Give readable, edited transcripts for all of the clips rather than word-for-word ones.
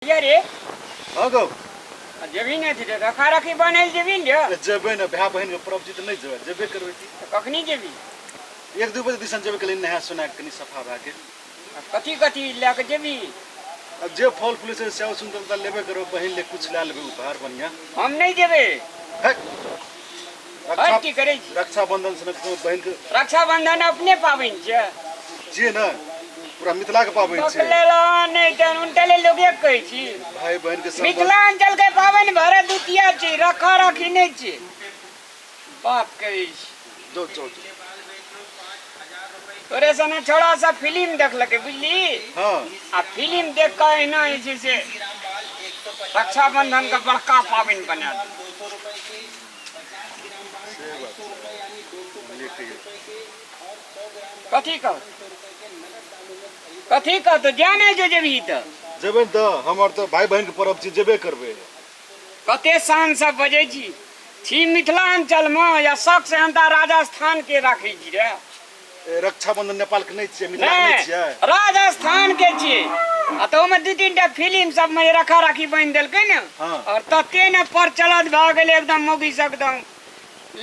ये रे। हाँ गौ। आ जेबही ने थी रखा रखी बनल जेबही ने रे। जेबै ने, भाय बहिन के पर्व छी तऽ नहि जेबै? जेबे करबै की। तऽ कखनी जेबही? 1-2 बजे दिसन जेबै, कनि नहा सुना कऽ कनि सफा भए के। आ कथी कथी लए कऽ जेबही? आब जे फल फूल छै सेव सुनतल तऽ लेबे करबै, बहिन ले कुछ लए लेबै उपहार बढ़िया। हम नहि जेबै। है रक्षा की करै छी? रक्षाबंधन सनक तो बहिन के। रक्षाबंधन अपने पाबनि छै। छियै ने, पूरा मिथिला के पाबनि छै। बकलेला नहि तऽ उनटले लोके कहै छी। भाई बहिन के संबंध। मिथिलांचल के पाबनि भरत द्वितीया छी, रखा रखी नहि छी। बात करै छी। जो जो जो। तोरे सने छोड़ा सब फिल्म देखलकै, बुझली? हाँ। आ फिल्म देख कऽ एहिना जे छै से रक्षाबंधन के बड़का पाबनि बना देलकै। से बात छै लेके। कथी कह, कथी कहतो? जा नहि जो जेबही तऽ। जेबै ने तऽ, हमर तऽ भाई बहिन के पर्व छी, जेबे करबै। कते शान से बजै छी। छी मिथिलांचल मे या शख सेहनता राजस्थान के राखै छी रे? ए, रक्षाबंधन नेपाल के नहि छियै, मिथिला के नहि छियै? राजस्थान के छियै। आ तऽ ओहिमे 2-3 टा फिल्म सबमे जे रखा राखी बान्हि देलकै ने। हाँ। और तते ने प्रचलत भए गेलै एकदम, मौगी सब एकदम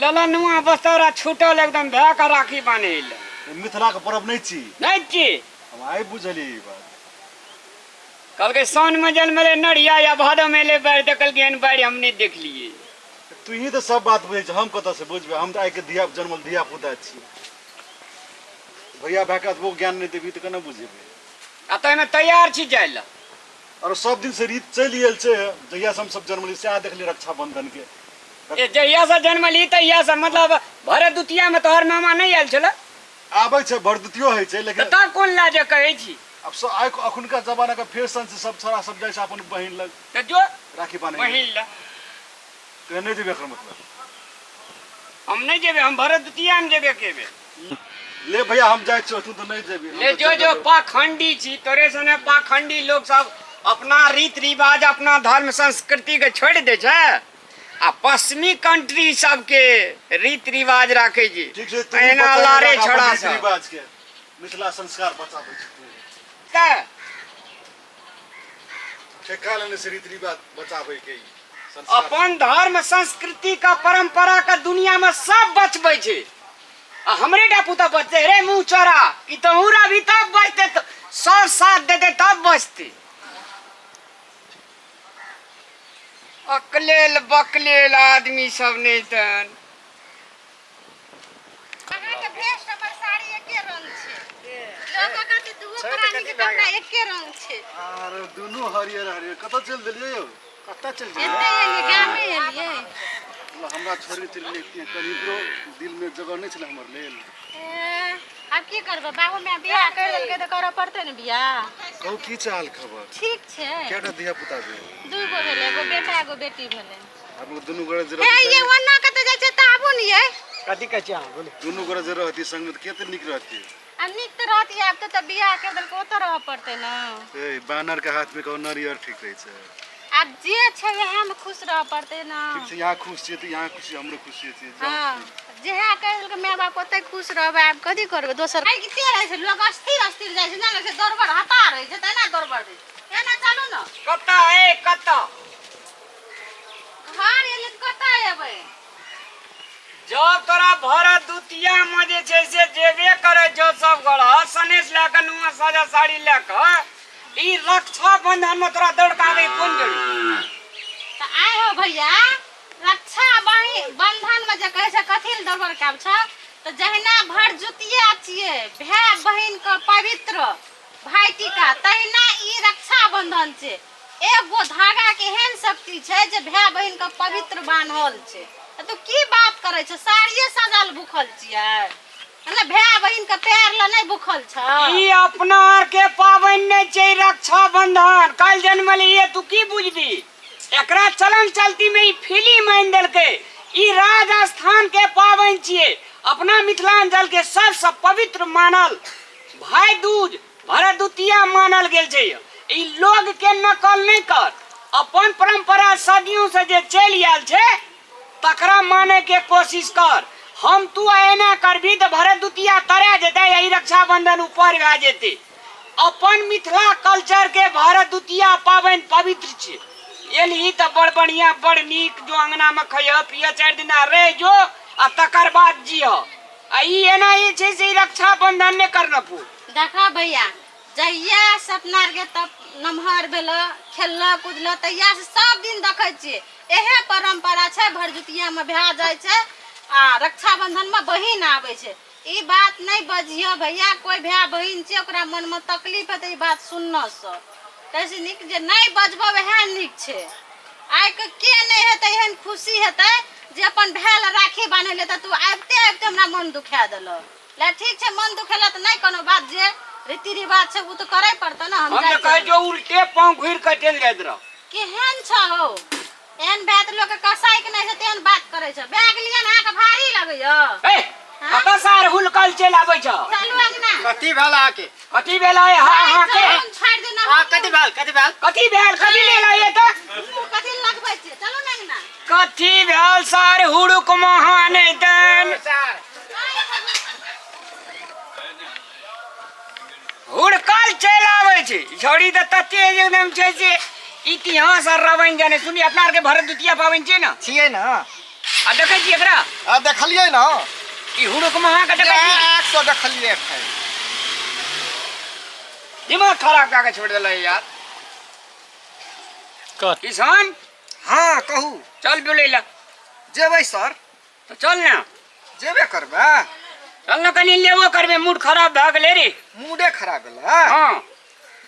ललनुआ बस्तौरा छूटल एकदम भए कऽ राखी बान्है लए। मिथिला के पर्व नहि छी? नहि छी। हम आइ बुझलियै ई बात। कहलकै साउनमे जन्मलै नढ़िया या भादवमे एलै बाढ़ि, तऽ कहलकै एहन बाढ़ि हम नहि देखलियै। तू ही तऽ सब बात बुझै छ, हम कतऽ से बुझबै? हम तऽ आइके धिया जन्मल धिया पुता छी। भैया भाइके अतबो ज्ञान नहि देबही तऽ केना बुझेबै? आ तऽ एहिमे तैयार छी जाय लए? और सब दिन से रीत चलि आयल छै, जहिया से हम सब जन्मली सएह देखली रक्षाबंधन के। ए, जहिया से जन्मली तहिया से, मतलब भरदुतिया मे तोहर मामा नहि आयल छलै? आबै छै, भरदुतियो होइ छै, लेकिन तऽ तब कोन लाजे कहै छी? आब सब आइ अखुनका जमाना के फैशन छै, सब छोरा सब जाइ छै अपन बहिन लग तऽ जो राखी बान्है। बहिन लग। तो नहि जेबै एकर मतलब? हम नहि जेबै, हम भरदुतिया मे जेबे केबै। ले भैया, हम जाइ छियौ, तू तऽ नहि जेबी। ले जो जो, पाखंडी छी। तोरे सने पाखंडी लोग सब अपना रीत रिवाज, अपना धर्म संस्कृति के छोड़ि दै छै आ पश्चिमी कंट्री सबके रीत रिवाज राखै छै। ठीक छै, तू एहिना लारे छोड़ा रीत सब रिवाज के, मिथिला संस्कार बचाबै छै तू। तऽ ठेका लेने से रीत रिवाज बचाबै के ई संस्कार। अपन धर्म संस्कृति का परंपरा का दुनिया में सब बचबै छै आ हमरे टा पुता बचते रे? मुंह चोरा ई तहूँ रहबी तब बचते, त सब साथ देते तब बचते। अकलेल बकलेल आदमी सब नहि तन। अहाँके भेस्ट हमर साड़ी एके रंग छै। लोक कहत दूगो प्राणी के कपड़ा एके रंग छै। आर दुनू हरियर हरियर, कतऽ चलि देलियै यौ? कतऽ चलि एते एलियै, गामे एलियै। मतलब हमरा छोड़ि के चलि गेलियै, कनिको दिल मे जगह नहि छलै हमर लेल? ए, आब की करबै? बाबू माय बियाह करि देलकै तऽ करऽ पड़तै ने बियाह। कहू, की छै हाल खबर? ठीक छै। केटा धिया पुता भेल? दू गो भेलै, एगो बेटा एगो बेटी भेलै। आब दुनू गोरे जे हे ये, ओना कतऽ जाइ छै तऽ आबू ने ये। कथी कहै छी अहाँ? बोलू। दुनू गोरे जे रहती संग मे तऽ कते नीक रहती। आ नीक तऽ रहती, आब तऽ बियाह करि देलकै, ओतऽ रहऽ पड़तै ने। ए, बानर के हाथ मे कहू नरियर ठीक रहै छै। आब जे छै वएह मे खुश रहऽ पड़तै ने। ठीक छै, यहाँ खुश छियै तऽ यहाँ खुशी, हमरो खुशी छियै, जाउ। हँ, जेहे कहि देलकै माय बाप, ओतै खुश रहबै। आब कथी करबै दोसर? आइ कते रहै छै लोक अस्थिर अस्थिर जाइ छै, ना लगै छै दौड़बड़ हता रहै छै, तेना दौड़बड़ रहै छै। एना चलू ने। कतऽ ए, कतऽ? घर एलियै तऽ कतऽ एबै? जब तोरा भरत द्वितीया मे जे छै से जेबे करै छौ सब गोरा सनेस लए कऽ, नुआ साजा साड़ी लए कऽ, ई रक्षा बंधन मे तोरा दौड़ कऽ आबै के कोन जरूरी? तऽ आइ हो भैया, रक्षा बंधन मे जे कहै छै कथी लए दौड़बड़ काब छ, तऽ जहिना भरदुतिया छियै भाय बहिन के पवित्र भाय टीका, तहिना ई रक्षा बंधन छै। एगो धागा के एहन शक्ति छै जे भाय बहिन के पवित्र बान्हल छै। तऽ तू की बात करै छ? साड़िये सजल भूखल छियै? मतलब भाय बहिन के पैर लए नहि भूखल छ? ई अपना आर के पाबनि नहि छै रक्षा बंधन। काल्हि जन्मलियै, तू की बुझबी एकरा? चलन चलती में ई फिल्म आनि देलकै। ई राजस्थान के पाबनि छियै। अपना मिथिलांचल के सबसँ पवित्र मानल भाई दूज भरदुतिया मानल गेल छै। ई लोग के नकल नहि कर, अपन परंपरा सदियों से जे चलि आयल छै तकरा माने के कोशिश कर। हम तू एना करबी तऽ भरदुतिया तरा जेतै या ई रक्षाबंधन ऊपर भए जेतै। अपन मिथिला कल्चर के भारत द्वितीया पाबनि पवित्र छै। एलही तऽ बड़ बढ़िया बड़ नीक, जो अंगना में खइह पियह, 4 दिना रह जो आ तकर बाद जियह। आ ई एना ई छै से ई रक्षाबंधन नहि करना पू। देखा भैया, जहिया से अपना आरके तब नमहर भेल, खेलल कूदल, तहिया से सब दिन देखै छियै एहे परंपरा छै। भरदुतिया में भए जाइ छै आ रक्षाबंधन में बहिन आबै छै। ई बात नहि बजियो भैया, कोई भाय बहिन छै ओकरा मन में तकलीफ हेतै ई बात सुनने से। तैसे नीक जे नहि बजबो वएह नीक छै। आइ के के नहि हेतै एहन खुशी हेतै जे अपन भाय लए राखी बान्है ले, तऽ तू आबिते आबिते हमरा मन दुखा देलक। ले ठीक छै, मन दुखेला तऽ नहि कोनो बात, जे रीति रिवाज छै ओ तऽ करै पड़तै ने। हम हम जाइ तऽ कहै छियै। छियौ उल्टे पाँव घुरि कऽ चलि जाइत रह। केहन छ हौ, एहन बात लोक के कसाई के नहि छै तेहन बात करै छ। बैग लिअ ने, अहाँके भारी लगैया। ए, कतऽ से हुलकल चलि आबै छ? चलू अंगना। कथी भेल अहाँके? कथी भेल है अहाँके? हम छाड़ि देना। अहाँ कथी भेल, कथी भेल? कथी भेल, कथी भेल है तऽ? मुँह कथी लगबै छियै? चलू ने अंगना। कथी भेल सार हुड़ुक महा नहि तन हुड़कल चलि आबै छै छौड़ी तऽ तते एकदम छै से इतिहास और रामायण जाने। सुनी, अपना आरके भरत द्वितीया पाबनि छै ने? छियै ने। आ देखै छी एकरा? आ देखलियै ने। ई हुड़ुक महा के देखै छी? आँख से देखलियै एखन। दिमाग खराब कए के छोड़ि देलक यार। किसान। हाँ कहू। चल बोलै ला। जेबै सर। तऽ चल ने। जेबे करबै। चल ने, कनि लेबो करबै, मूड खराब भए गेलै रे। मूडे खराब भेलै? हाँ।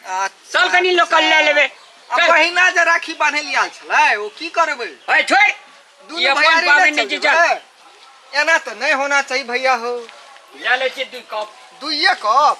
अच्छा, चल कनि लोकल लए लेबै। आ चल। बहिना जे राखी बान्है लियल छलै ओ की करबै? ओए छोड़, दुनू ई अपन भैयारी पाबनि नहि नहि छै, चल चल। जेबै? एना तऽ नहि होना चाही भैया हो। लए लै छियै 2 कप। दुइये कप?